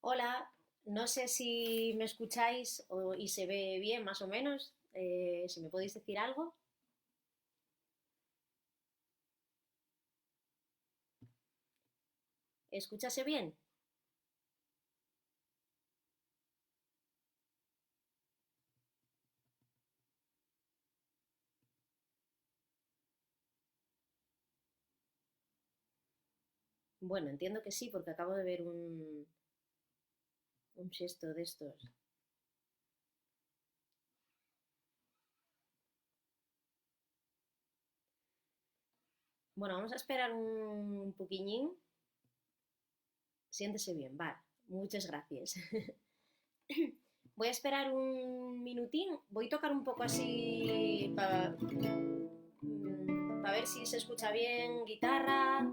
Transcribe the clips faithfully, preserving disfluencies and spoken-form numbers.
Hola, no sé si me escucháis o, y se ve bien, más o menos, eh, si me podéis decir algo. ¿Escúchase bien? Bueno, entiendo que sí, porque acabo de ver un, un xesto de estos. Bueno, vamos a esperar un poquiñín. Siéntese bien, vale. Muchas gracias. Voy a esperar un minutín. Voy a tocar un poco así para ver si se escucha bien, guitarra.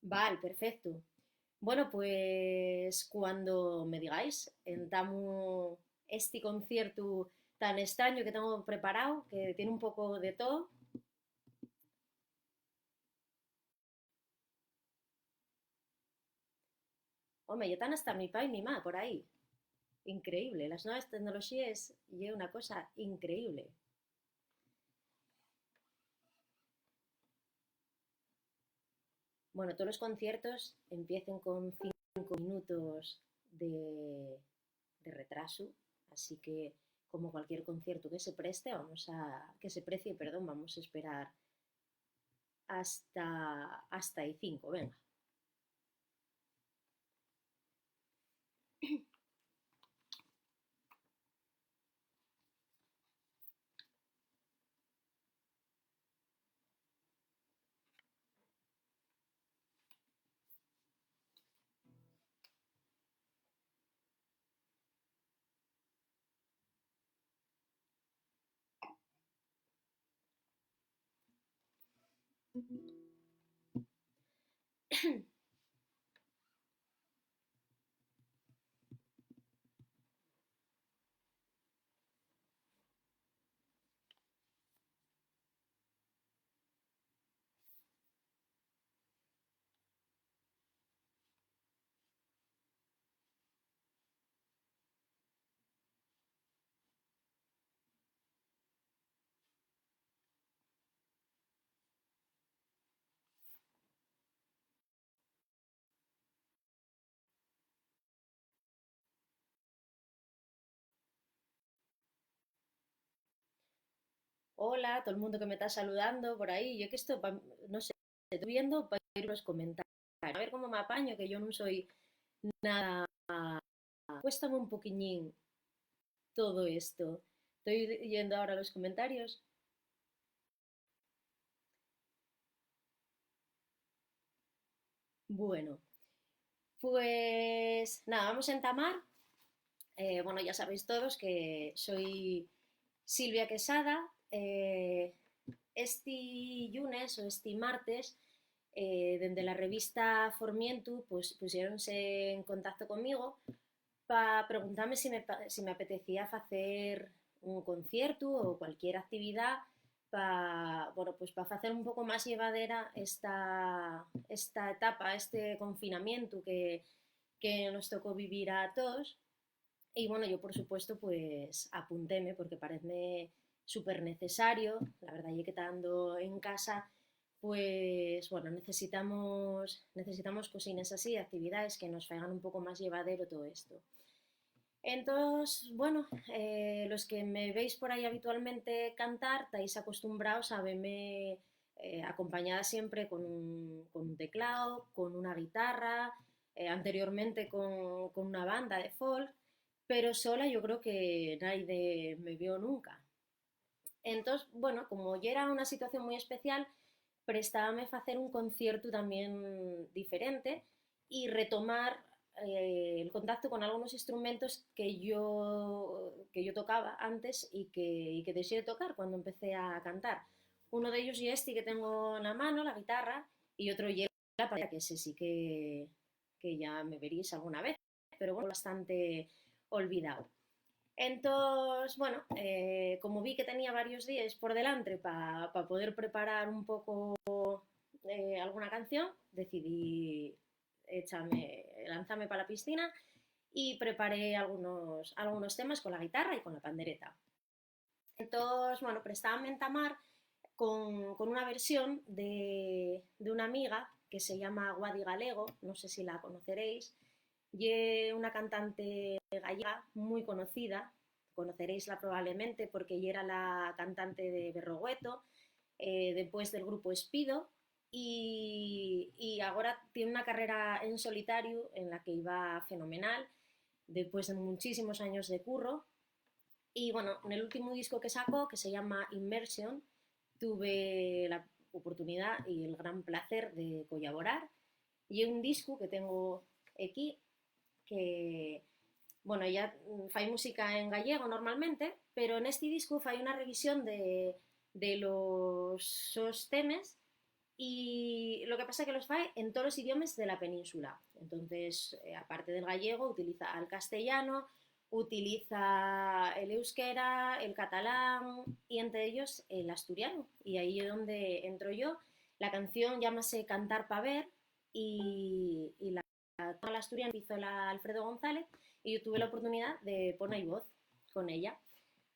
Vale, perfecto. Bueno, pues cuando me digáis, entamu esti conciertu tan estraño que tengo preparao, que tiene un poco de todo. Home, ya tán hasta mi pa y mi ma por ahí. Increíble, las nuevas tecnologías ye una cosa increíble. Bueno, todos los conciertos empiecen con cinco minutos de, de retraso, así que, como cualquier concierto que se preste, vamos a, que se precie, perdón, vamos a esperar hasta, hasta y cinco, venga. Hola, todo el mundo que me está saludando por ahí. Yo que esto, pa- no sé, estoy viendo para ir los comentarios. A ver cómo me apaño, que yo no soy nada. Cuéstame un poquiñín todo esto. Estoy yendo ahora a los comentarios. Bueno, pues nada, vamos a entamar. Eh, bueno, ya sabéis todos que soy Silvia Quesada. Eh, esti llunes o esti martes, eh, dende la revista Formientu, pues, pusiéronse en contacto conmigo pa preguntame si me pa-, si me apetecía facer un conciertu o cualquier actividá pa, bueno, pues pa facer un poco más llevadera esta, esta etapa, este confinamientu que, que nos tocó vivir a todos. Y bueno, yo por supuesto, pues apuntéme porque parézme súper necesario. La verdá ye que tando en casa, pues, bueno, necesitamos, necesitamos cosines así, actividades que nos faigan un poco más llevadero todo esto. Entós, bueno, eh, los que me veis por ahí habitualmente cantar, estáis acostumbraos a verme, eh, acompañada siempre con un, con un teclao, con una guitarra, eh, anteriormente con, con una banda de folk, pero sola yo creo que naide me vio nunca. Entós, bueno, como yera una situación mui especial, prestábame facer un conciertu tamién diferente y retomar, eh, el contacto con algunos instrumentos que yo, que yo tocaba antes y que, y que dexé de tocar cuando empecé a cantar. Uno d'ellos ye esti que tengo na mano, la guitarra, y otro ye la paella, que ese sí que, que ya me veríes alguna vez, pero bueno, bastante olvidao. Entós, bueno, eh, como vi que tenía varios díes por delantre pa, pa poder preparar un poco, eh, alguna canción, decidí echame, lanzame pa la piscina y preparé algunos, algunos temas con la guitarra y con la pandereta. Entós, bueno, prestábame entamar con, con una versión de, de una amiga que se llama Guadi Galego, no sé si la conoceréis. Ye una cantante gallega muy conocida, conoceréisla probablemente porque yera la cantante de Berrogueto, eh, después del grupo Espido, y, y agora tien una carrera en solitario en la que iba fenomenal, después de muchísimos años de curro. Y bueno, nel últimu disco que sacó, que se llama Immersion, tuve la oportunidá y el gran placer de collaborar. Ye un discu que tengo equí, que, bueno, ella, mm, fai música en gallego normalmente, pero nesti discu fai una revisión de, de los sos temes, y lo que pasa que los fai en tolos idiomes de la península. Entonces, eh, aparte del gallego, utiliza el castellano, utiliza el euskera, el catalán y entre ellos el asturiano. Y ahí es donde entro yo. La canción llámase Cantar pa ver y, y la, la asturiana hizo la Alfredo González y yo tuve la oportunidad de poner voz con ella.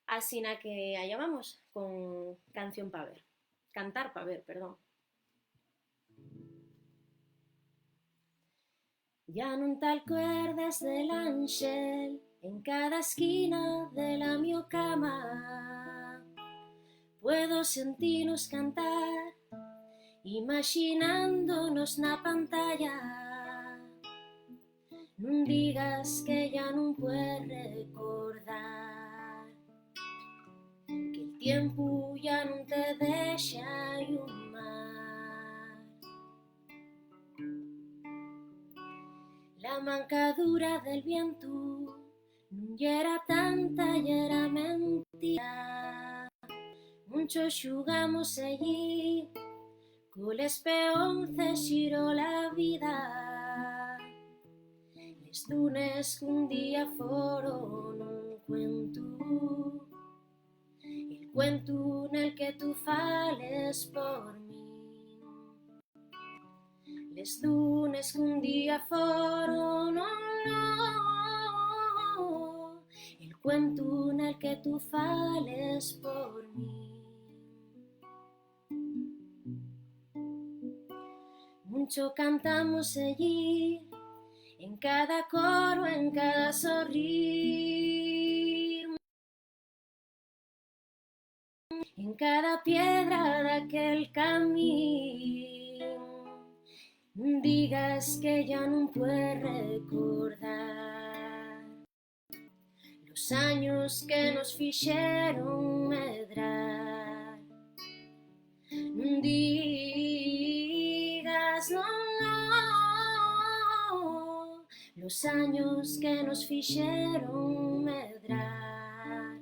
Asina que allá vamos con Canción pa ver. Cantar pa ver, perdón. Ya nun t'alcuerdes del ánxel en cada esquina de la mio cama. Puedo sentinos cantar, imaxinándonos na pantalla. Nun digas que ya nun puedes recordar, que'l tiempu ya nun te dexa llumar. La mancadura del vientu nun yera tanta, yera mentira. Muncho xugamos ellí, col espeonce xiró la vida. Les dunes qu'un día foron un cuentu, el cuentu nel que tu fales por min. Les dunes qu'un día foron, oh, no, el cuentu nel que tu fales por min. Muncho cantamos ellí, en cada coro, en cada sorrir, en cada piedra d'aquel camín. Nun digas que ya nun puedes recordar los años que nos fixeron medrar. Nun digas, no, no, los años que nos fixeron medrar.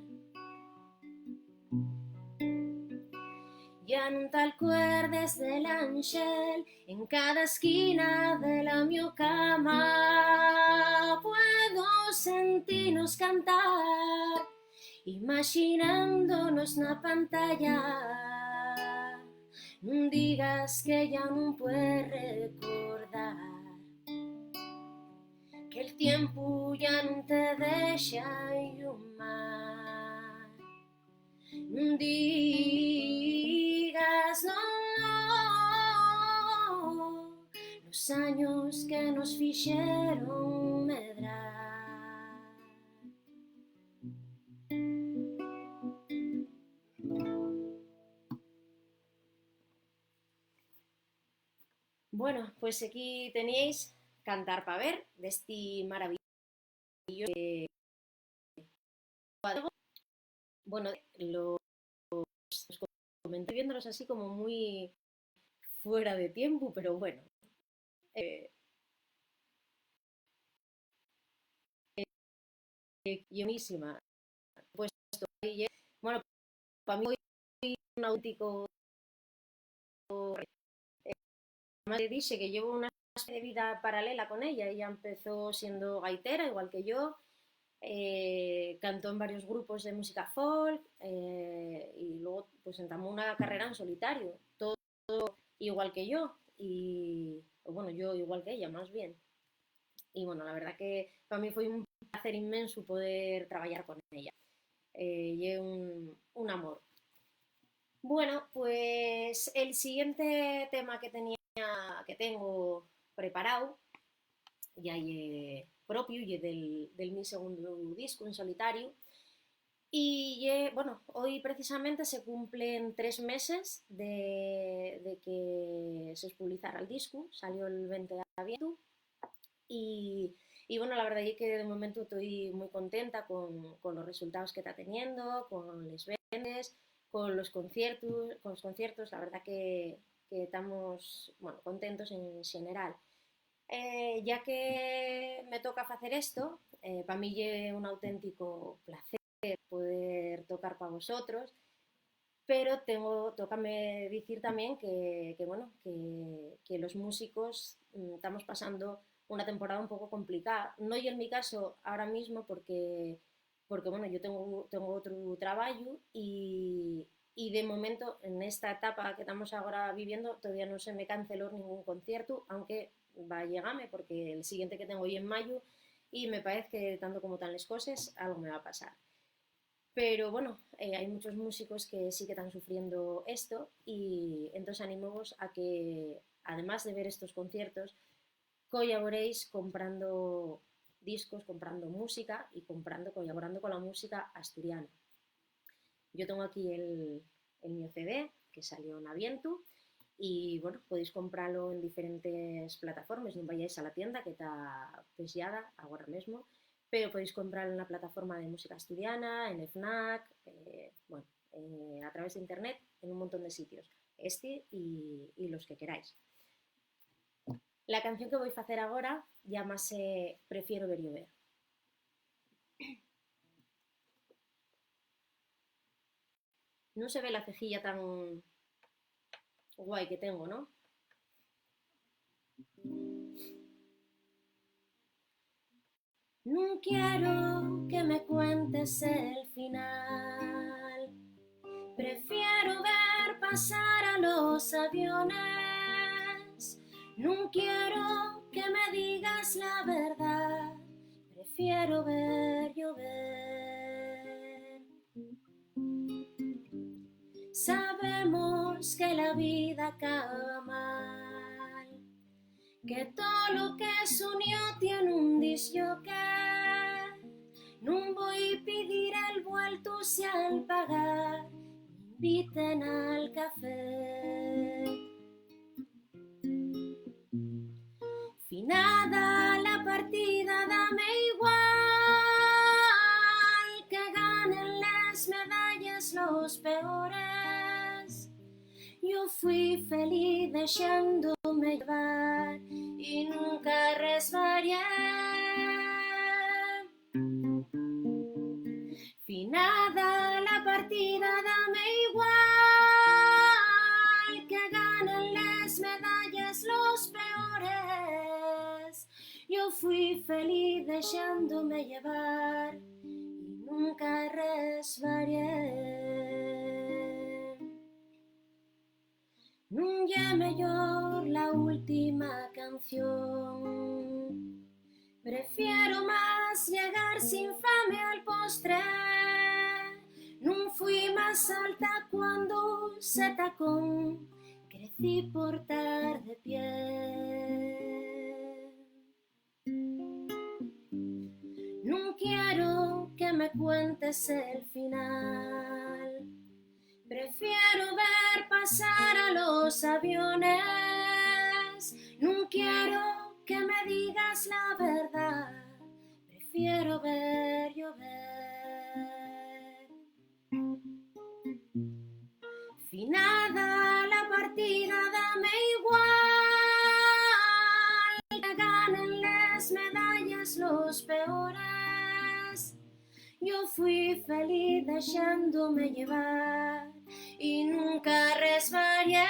Ya nun t'alcuerdes del ánxel en cada esquina de la mio cama. Puedo sentinos cantar, imaxinándonos na pantalla. Nun digas que ya nun puedes recordar, que'l tiempu ya nun te dexa llumar. Nun digas, no, no, los años que nos fixeron medrar. Bueno, pues aquí teníais Cantar pa ver, d'esti maravillosu, eh, cuadro. Bueno, los, los comenté viéndolos así como muy fuera de tiempo, pero bueno. Eh, eh, Buenísima. Pues, bueno, pa mí un auténtico, eh, además te dixe que llevo una especie de vida paralela con ella. Ella empezó siendo gaitera, igual que yo, Eh, cantó en varios grupos de música folk, eh, y luego, pues, entamó una carrera en solitario, todo igual que yo, y, o bueno, yo igual que ella, más bien. Y bueno, la verdad que pa mí foi un placer inmensu poder trabayar con ella. Eh, ye un, un amor. Bueno, pues el siguiente tema que tenía, que tengo preparado, ya ye propiu, ye del, del mi segundu discu en solitariu. Y ye, bueno, hoy precisamente se cumplen tres meses de, de que se espublizara el discu, salió el veinte de avientu. Y, y bueno, la verdad ye que de momento estoy muy contenta con, con los resultados que está teniendo, con les vendes, con los conciertos, con los conciertos. La verdad que, que estamos, bueno, contentos en general. Eh, ya que me toca facer esto, eh, pa mí ye un auténtico placer poder tocar pa vosotros, pero tengo, tócame dicir también que, que, bueno, que, que los músicos, mm, estamos pasando una temporada un poco complicada. No ye en mi caso ahora mismo porque, porque, bueno, yo tengo, tengo otro trabajo y, y de momento, en esta etapa que estamos ahora viviendo, todavía no se me canceló ningún concierto, aunque va a llegarme, porque el siguiente que tengo hoy en mayo, y me parece que tanto como están las cosas, algo me va a pasar. Pero bueno, eh, hay muchos músicos que sí que están sufriendo esto, y entonces animamos a que, además de ver estos conciertos, colaboréis comprando discos, comprando música y comprando, colaborando con la música asturiana. Yo tengo aquí el, el mi C D, que salió en avientu, y bueno, podéis comprarlo en diferentes plataformas. No vayáis a la tienda, que está pesiada ahora mismo, pero podéis comprarlo en la plataforma de música asturiana, en FNAC, eh, bueno, eh, a través de internet, en un montón de sitios, este y, y los que queráis. La canción que voi facer agora llámase Prefiero ver llover. Nun se ve la cejilla tan guai que tengo, ¿no? Nun quiero que me cuentes el final. Prefiero ver pasar a los aviones. Nun quiero que me digas la verdad. Prefiero ver llover. Sabemos que la vida acaba mal, que todo lo que se unió tiene un disloque. Nun voi pidir el vuelto si al pagar me inviten al café. Finada la partida, dame igual que ganen les medalles los peores. Yo fui feliz dexándome llevar y nunca resbarié. Finada la partida, dame igual que ganen les medalles los peores. Yo fui feliz dexándome llevar y nunca resbarié. Nun ye meyor la última canción. Prefiero más llegar sin fame al postre. Nun fui más alta cuando se tacón, crecí por tar de pie. Nun quiero que me cuentes el final. Prefiero ver pasar a los aviones. Nun quiero que me digas la verdad. Prefiero ver llover. Finada la partida, dame igual que ganen les medalles los peores. Yo fui feliz dexándome llevar y nunca resbarié.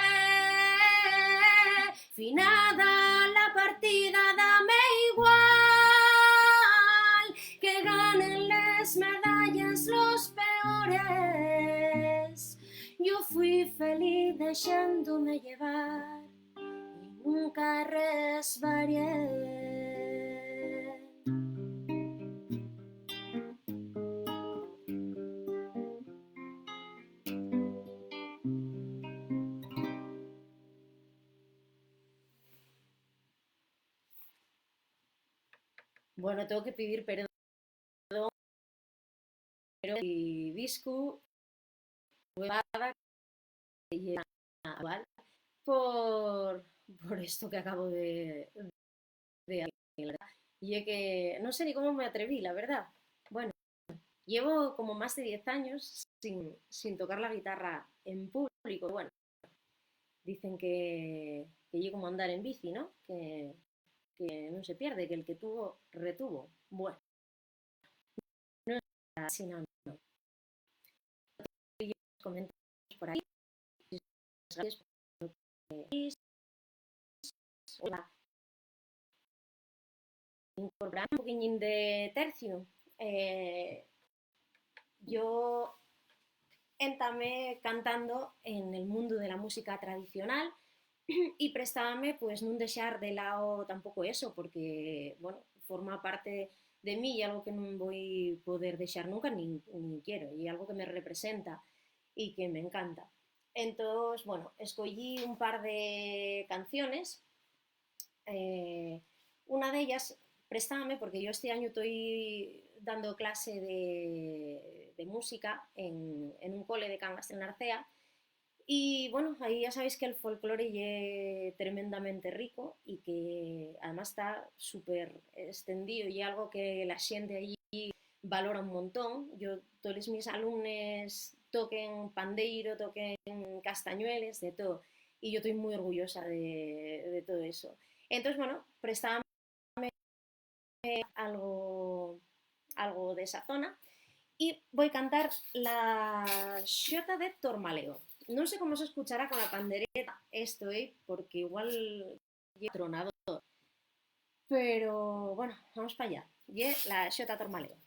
Finada la partida, dame igual que ganen amores. Yo fui feliz dexándome llevar y nunca resbarié. Bueno, tengo que pedir perdón, pero el disco fue por, por esto que acabo de, de, y es que no sé ni cómo me atreví, la verdad. Bueno, llevo como más de diez años sin, sin tocar la guitarra en público. Bueno, dicen que, que ye como andar en bici, ¿no? Que, que no se pierde, que el que tuvo, retuvo. Bueno, no es así, no, no. Comentarios por ahí. Gracias por lo que decís. Hola. Incorporar un poquillín de tercio. Eh, yo entamé cantando en el mundo de la música tradicional y prestábame, pues, nun dexar de lao tampoco eso, porque, bueno, forma parte de mí y algo que nun voi poder dexar nunca, ni, ni quiero, y algo que me representa y que me encanta. Entós, bueno, escoyí un par de canciones. Eh, una d'ellas, préstamame, porque yo este año toi dando clase de, de música en, en un cole de Cangas del Narcea, y, bueno, ahí ya sabéis que el folclore ye tremendamente rico y que además ta súper estendío, ye algo que la xente allí valora un montón. Yo, toles mis alumnes toquen pandeiro, toquen castañueles, de todo. Y yo toi mui orgullosa de, de todo eso. Entós, bueno, préstamame algo, algo d'esa zona. Y voi cantar la xota de Tormaleo. No sé cómo se escuchará con la pandereta esto, ¿eh? Porque igual ye atronador. Pero, bueno, vamos pa allá. Ye la xota Tormaleo.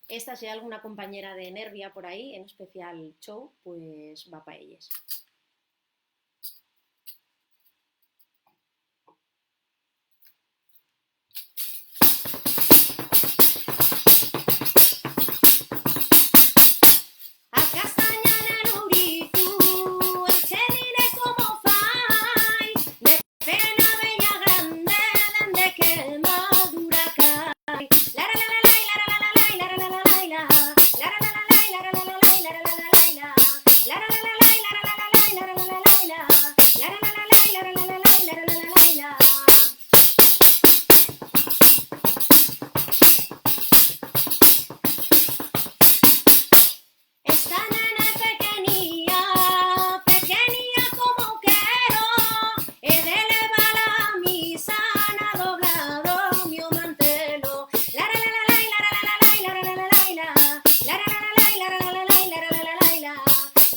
Esta, si hai alguna compañera de Nervia por ahí, en especial Chou, pues va pa elles. A castaña na nouricu, el chelín como fai, de pena veña grande, dende que madura cai. Lara, lara, lai, lara, lara, lai, lara, lara, lai, la. Lara, lara, lai, lara, lara, lai, lara, lara, lai, la. Lara, lara, lai, lara, lara, lai, lara, lara, lai, la. Lara, lara, lai, lara, lara, lai, lara, lara, lai, la. Esta nena pequenía, pequenía como un quero, he de levar la misa na doblado mi mantelo. Lara, lara, lai, lara, lara, lai, lara, lara, lai, la. Lara, lara, lai, lara, lara, lai, lara, lara, lai, la.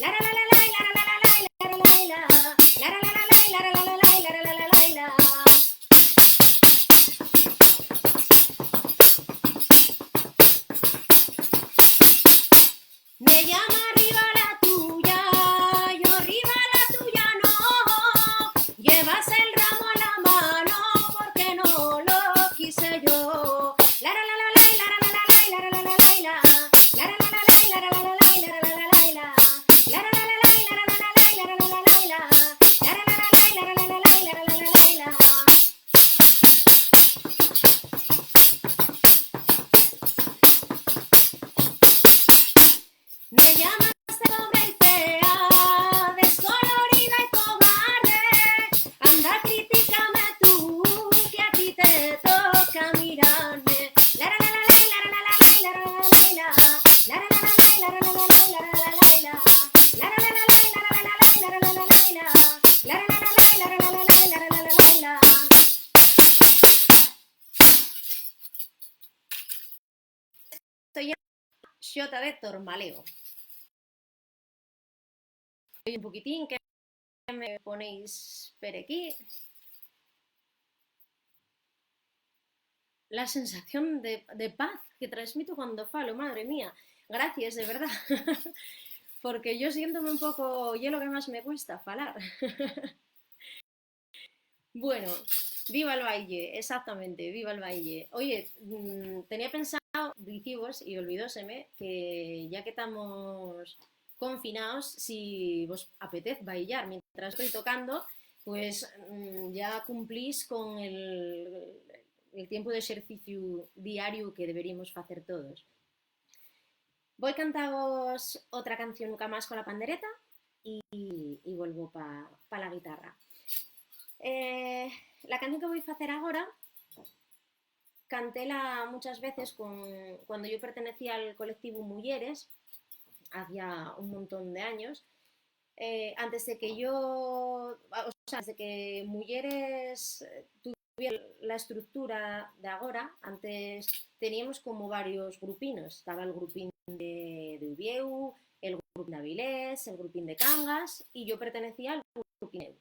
Lara, lara, lai, lara, lara, lai, lara, lara, lai, la. Lara, lara, lai, lara, lara, lai, lara, lara, lai, la. Me llama arriba la tuya, yo arriba la tuya no. Llevas el ramo en la mano porque no lo quise yo. Lara, lara, lai, lara, lara, lai, lara, lara, lai, la. Lara, lara, lai, lara, lara, lai, lara, lara, lai, la. Lara, lara, lai, lara, lara, lai, lara, lara, lai, la. Lara, lara, lai, lara, lara, lai, lara, lara, lai, la. Me llamaste pobre y fea, descolorida y cobarde. Anda, critícame tú, que a ti te toca mirarme. Lara, lara, lai, lara, lara, lai, lara, lara, lai, la. Lara, lara, lai, lara, lara, lai, lara, lara, lai, la. Lara, lara, lai, lara, lara, lai, lara, lara, lai, la. Lara, lara, lai, lara, lara, lai, lara, lara, lai, la. Esto ya, xota de Tormaleo. Voi un poquitín, que me ponéis per aquí. la sensación de, de paz que transmito cuando falo, madre mía. Gracies, de verdad. Porque yo siéntome un poco, ye lo que más me cuesta, falar. Bueno, viva el baile, exactamente, viva el baile. Oye, mm, tenía pensado dicivos y olvidóseme que ya que estamos confinaos, si vos apetez bailar mientras estoy tocando, pues, mm, ya cumplís con el, el tiempu d'exerciciu diariu que deberíamos facer todos. Voi cantavos otra cancionuca más con la pandereta y, y vuelvo pa, pa la guitarra. Eh, la canción que voi facer agora, cantéla muchas veces con, cuando yo pertenecía al colectivo Muyeres, hacía un montón de años, eh, antes de que yo, o sea, antes de que Muyeres, eh, tuviera la estructura de agora, antes teníamos como varios grupinos. Estaba el grupín de, de Uviéu, el grupín de Avilés, el grupín de Cangas, y yo pertenecía al grupín Tineu.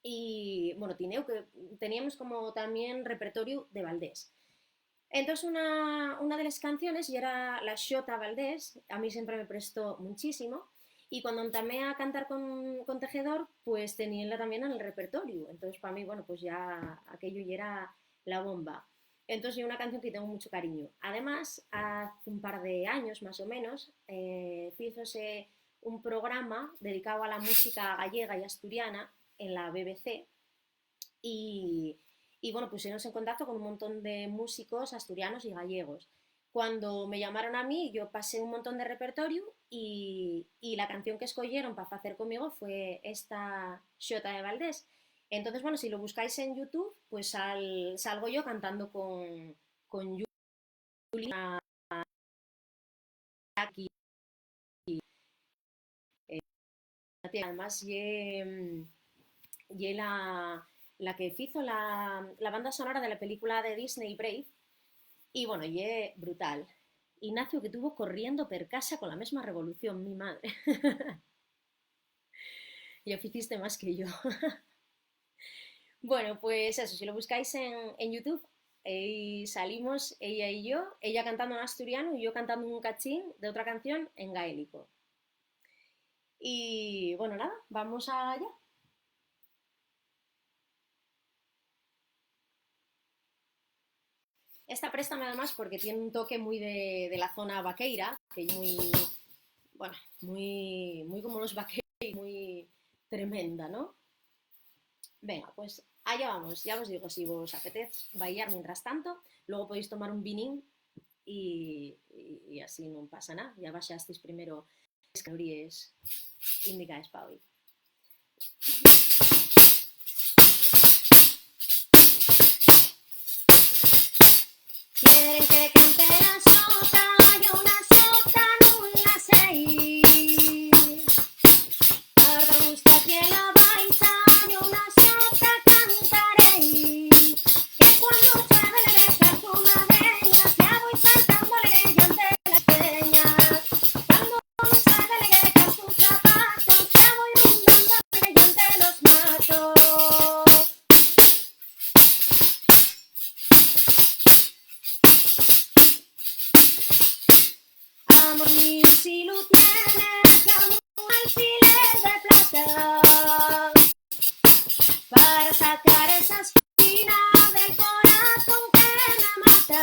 Y, bueno, Tineu, que teníamos como también repertoriu de Valdés. Entós, una, una de les canciones yera la Xota Valdés, a mí siempre me prestó muchísimo, y cuando entamé a cantar con, con Tejedor, pues teníenla también en el repertoriu. Entós, pa mí, bueno, pues ya aquello yera la bomba. Entós, ye una canción que tengo mucho cariño. Además, hace un par de años, más o menos, eh, fízose un programa dedicado a la música gallega y asturiana en la B B C, y, y, bueno, pusiéronse en contacto con un montón de músicos asturianos y gallegos. Cuando me llamaron a mí, yo pasé un montón de repertoriu y, y la canción que escoyeron pa facer conmigo fue esta Xota de Valdés. Entonces, bueno, si lo buscáis en YouTube, pues sal-, salgo yo cantando con, con Yuli, aquí, eh, además, ye, mm, ye la, la que fizo la, la banda sonora de la película de Disney Brave, y, bueno, ye brutal. Ignacio que tuvo corriendo per casa con la mesma revolución, mi madre. Ya ficiste más que yo. Bueno, pues eso, si lo buscáis en, en YouTube, ahí salimos, ella y yo, ella cantando en asturiano y yo cantando un cachín de otra canción en gaélico. Y, bueno, nada, vamos allá. Esta préstame además porque tiene un toque muy de, de la zona vaqueira, que es muy, bueno, muy, muy como los vaqueiros, muy tremenda, ¿no? Venga, pues allá vamos. Ya os digo, si vos apetez bailar mientras tanto, luego podéis tomar un vinín y, y, y así no pasa nada. Ya baixasteis primero les caloríes indicaes pa hoy. Quieren que cante la xota, yo la xota nun la sé. Ahora gusta que la baixa, yo la xota cantaré. Que cuando sabe de cantar su madreña, ya voy saltando alegre llante las peñas. Cuando sabe de cantar su zapato, ya voy rondando alegre llante los matos. Amor mío, si lo tienes como un alfiler de plata, para sacar esa espina del corazón que me mata.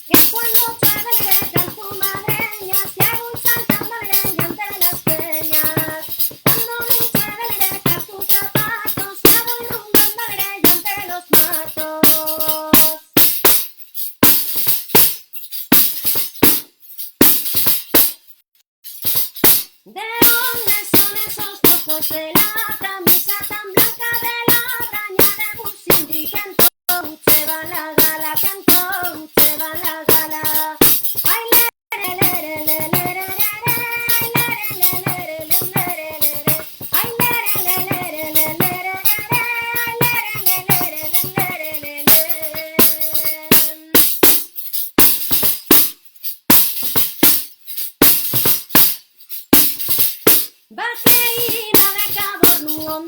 Que cuando te alegre tu madreña, si hago un saltando alegre llante las peñas. Cuando no te alegre tu zapato, si hago rondando alegre llante los matos. ¿De dónde son esos tozos de la camisa tan blanca de la braña de un sindri que en todo che va la gala, que en todo che va la gala? Ay, lere, lere, lere, lere, lere, ay, lere, lere, lere, lere, lere, lere, ay, lere, lere, lere, lere, lere, ay, lere, lere, lere, lere, lere, lere. Vaqueira de Cabornu,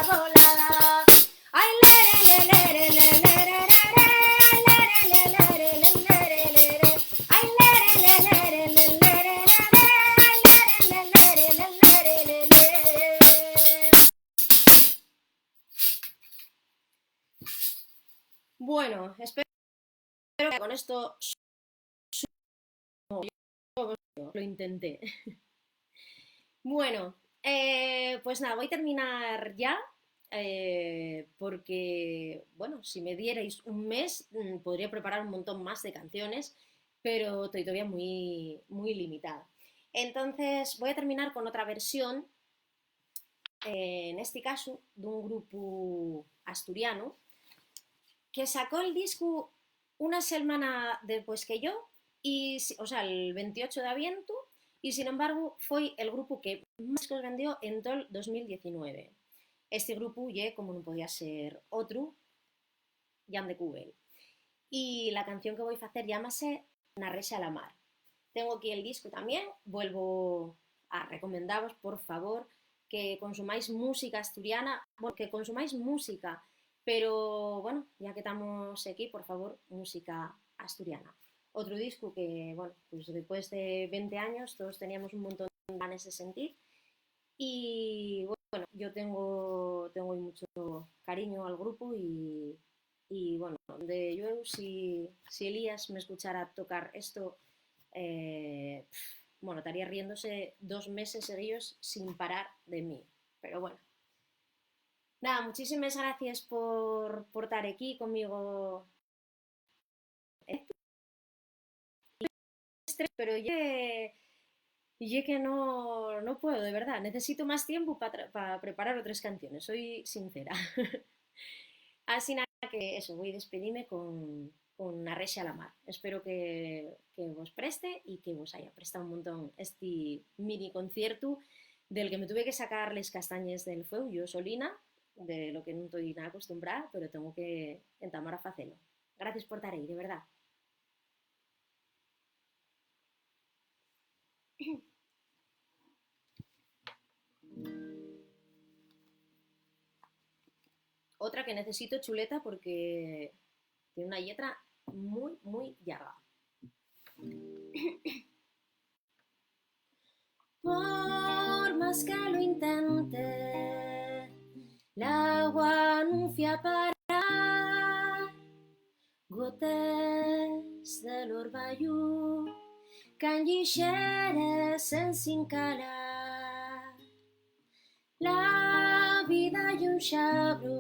volada. Ay, lere, lere, lere, lere, lere, lere, lere, lere, lere, lere, lere. Ay, lere, lere, lere, lere, lere, lere, lere, lere, lere, lere, lere. Bueno, espero que con esto lo intenté. Bueno, eh, pues nada, voy a terminar ya, eh, porque, bueno, si me dierais un mes, mm, podría preparar un montón más de canciones, pero estoy todavía muy, muy limitada. Entonces, voy a terminar con otra versión, eh, nesti casu, d'un grupu asturianu que sacó el discu una selmana depués que yo, y, si- o sea, el veintiocho d'avientu, y, sin embargo, foi el grupu que más discos vendió en tol dos mil diecinueve. Esti grupu ye, como nun podía ser otru, Jan de Kugel. Y la canción que voi facer llámase Na Rexa a la Mar. Tengo aquí el discu tamién, vuelvo a recomendavos, por favor, que consumáis música asturiana, bueno, que consumáis música, pero, bueno, ya que tamos aquí, por favor, música asturiana. Otru discu que, bueno, pues después de veinte años todos teníamos un montón de ganes de sentir. Y, bueno, yo tengo, tengo mucho cariño al grupu y, y, bueno, de, yo, si, si Elías me escuchara tocar esto, eh, pf, bueno, estaría riéndose dos meses seguidos sin parar de mí. Pero bueno. Nada, muchísimas gracias por, por estar aquí conmigo. Pero ye, ye que no, no puedo, de verdad. Necesito más tiempo pa tra- pa preparar otras canciones, soy sincera. Asina que eso, voi despedime con, con Na Rexa a la Mar. Espero que, que vos preste y que vos haya prestado un montón esti mini conciertu del que me tuve que sacar les castañes del fueu, yo solina, de lo que nun toi nada acostumbrada, pero tengo que entamar a facelo. Gracias por estar ahí, de verdad. Otra que necesito chuleta porque tiene una letra muy, muy llarga. Por más que lo intente, l'agua nun fía parar. Gotes del orbayu caen llixeres ensin calar. La vida ye un xabru,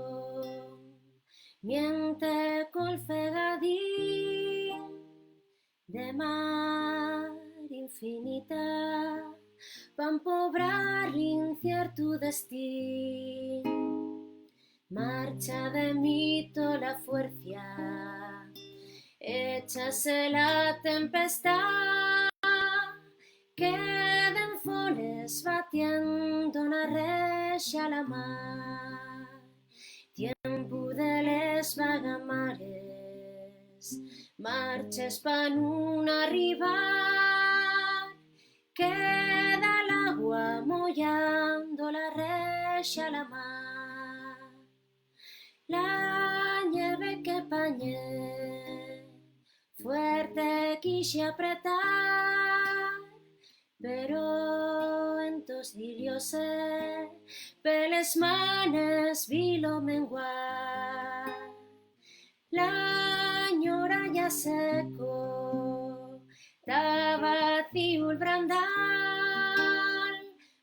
miente col fegadín de mar infinita, pa empobrar l'inciertu destín. Marcha de mi tola fuercia, échase la tempestá, queden foles batiendo na rexa la mar. Tiempu de les vagamares, marches pa nun arribar, queda l'agua moyando la rexa la mar. La ñeve que pañé fuerte quixi apretar, pero entos dilióse peles manes vilo menguar. La ñora ya seco, ta vacíu'l brandal,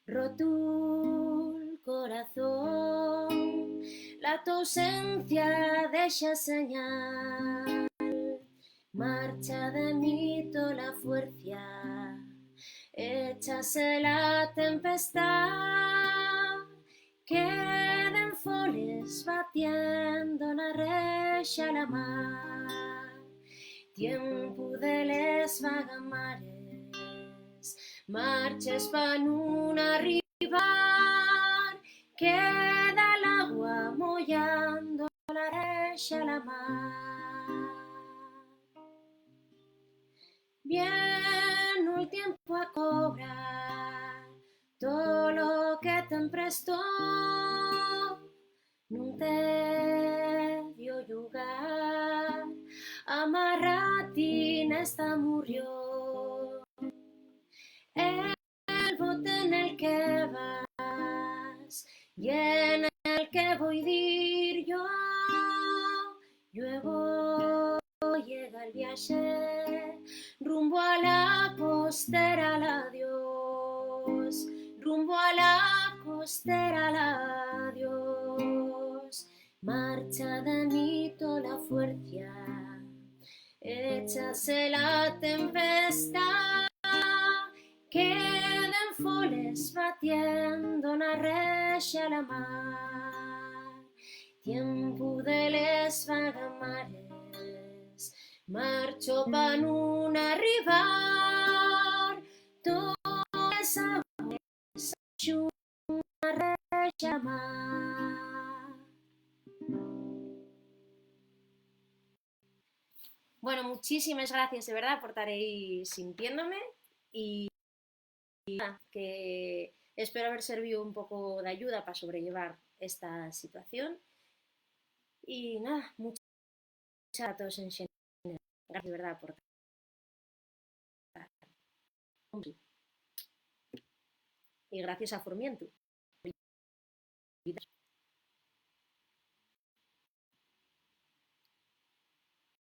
rotu'l corazón, la to ausencia dexa señal. Marcha de mi tola fuercia, échase la tempestá, queden foles batiendo na rexa la mar. Tiempu de les vagamares, marches pa nun arribar, queda l'agua moyando la rexa la mar. Vienu'l tiempu a cobrar tolo que t'emprestó, tempestá murió. El bote nel que vas y en el que voi dir yo. Lluego llega el viaxe rumbo a la costera, la Dios, rumbo a la costera, la Dios. Marcha de mi tola fuercia, échase la tempestá, queden foles batiendo na rexa la mar. Tiempu de les vagamares, marcho pa nun arribar, toles agües xuna rexa mar. Bueno, muchísimas gracias de verdad por estar ahí sintiéndome y, y nada, que espero haber servido un poco de ayuda para sobrellevar esta situación. Y nada, muchas gracias a todos en general. Gracias de verdad por estar. Y gracias a Formientu.